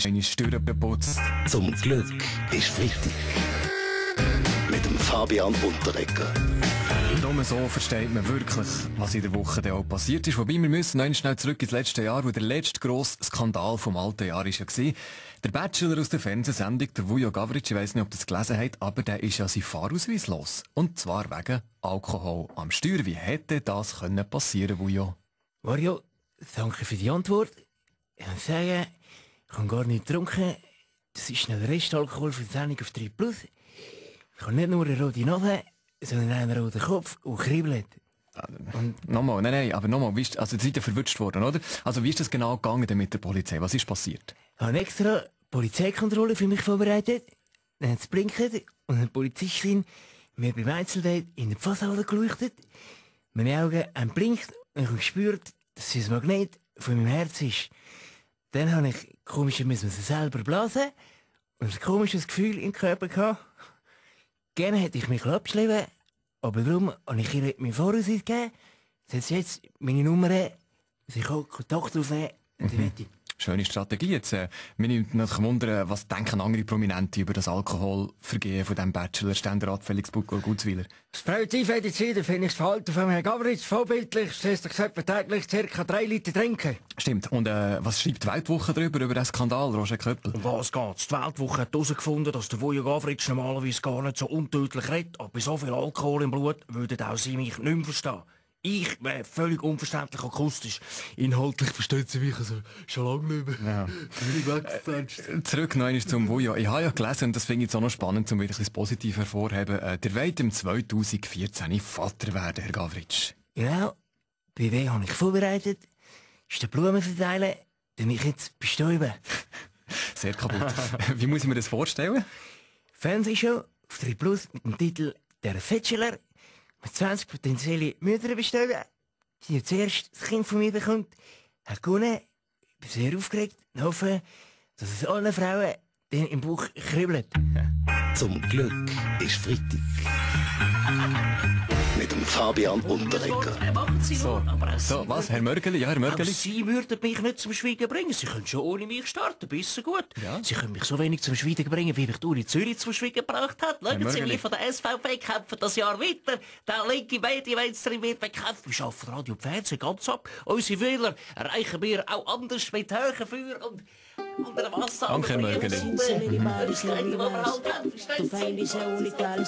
eine Steuer geputzt. Zum Glück ist Freitag. Mit dem Fabian Unterreger. Nur so versteht man wirklich, was in der Woche dann auch passiert ist. Wobei wir müssen noch schnell zurück ins letzte Jahr, wo der letzte grosse Skandal vom alten Jahr war. Der Bachelor aus der Fernsehsendung, der Vujo Gavric, ich weiss nicht, ob ihr das gelesen habt, aber der ist ja sein Fahrausweis los. Und zwar wegen Alkohol am Steuer. Wie hätte das passieren können, Vujo? Mario, danke für die Antwort. Ich muss sagen, ich habe gar nicht getrunken. Das ist noch der Restalkohol für die Sendung auf 3 Plus. Ich habe nicht nur eine rote Nase, sondern einen roten Kopf und kribbelt. Nein, aber nochmal, also ihr seid ja verwutscht worden, oder? Also wie ist das genau gegangen mit der Polizei? Was ist passiert? Ich habe extra Polizeikontrolle für mich vorbereitet. Dann hat es blinkt und eine Polizistin mir beim Einzeldate in der Fassade geleuchtet. Meine Augen haben blinkt und ich habe gespürt, dass es ein Magnet von meinem Herz ist. Dann habe ich komischerweise selber blasen und ein komisches Gefühl im Körper gehabt. Gerne hätte ich mich abschreiben, aber darum habe ich ihr meinen Vorausweis gegeben. Sie hat jetzt meine Nummer, sie kann Kontakt aufnehmen und die wette. Schöne Strategie. Jetzt, mir nimmt natürlich wundern, was denken andere Prominente über das Alkoholvergehen von dem Bachelor Ständerat Felix Gutzwiller? Das Präventivmediziner finde ich das Verhalten von Herrn Gavric vorbildlich. Sie hat gesagt, wir täglich ca. 3 Liter trinken. Stimmt. Und was schreibt die Weltwoche darüber, über den Skandal, Roger Köppel? Um was geht's? Die Weltwoche hat herausgefunden, dass der Vujo Gavric normalerweise gar nicht so untödlich redet, aber bei so viel Alkohol im Blut würden auch sie mich nicht mehr verstehen. Ich wäre völlig unverständlich akustisch. Inhaltlich versteht sie mich also schon lange nicht mehr. Ja. Zurück noch einmal zum Vujo. Ich habe ja gelesen, und das finde ich jetzt auch noch spannend, um wirklich das Positive hervorzuheben, der wollte im 2014 Vater werden, Herr Gavric. Genau. Bei wem habe ich vorbereitet? Ist der Blumen verteilen, den ich jetzt bestäuben. Sehr kaputt. Wie muss ich mir das vorstellen? Fernsehshow auf 3 Plus mit dem Titel «Der Bachelor». Mit 20 potenzielle Mütter bestäuben, die zuerst das Kind von mir bekommt, hat gewonnen. Ich bin sehr aufgeregt und hoffe, dass es allen Frauen den im Bauch kribbelt. Zum Glück ist Freitag. Mit dem Fabian Unterreger. Machen Sie So, nur, aber was, Herr Mörgeli? Ja, Herr aber Mörgeli? Sie würden mich nicht zum Schweigen bringen. Sie können schon ohne mich starten, besser gut. Ja. Sie können mich so wenig zum Schweigen bringen, wie mich Uli Zürich zum Schweigen gebracht hat. Schauen Sie, Mörgeli. wir von der SVP kämpfen das Jahr weiter. Der linke Medienmainstream wird bekämpft. Wir schaffen Radio und Fernsehen ganz ab. Unsere Wähler erreichen wir auch anders mit höheren Feuer und unter dem Wasser. Danke, Herr Mörgeli. Das ist aber halt, verstehen Sie?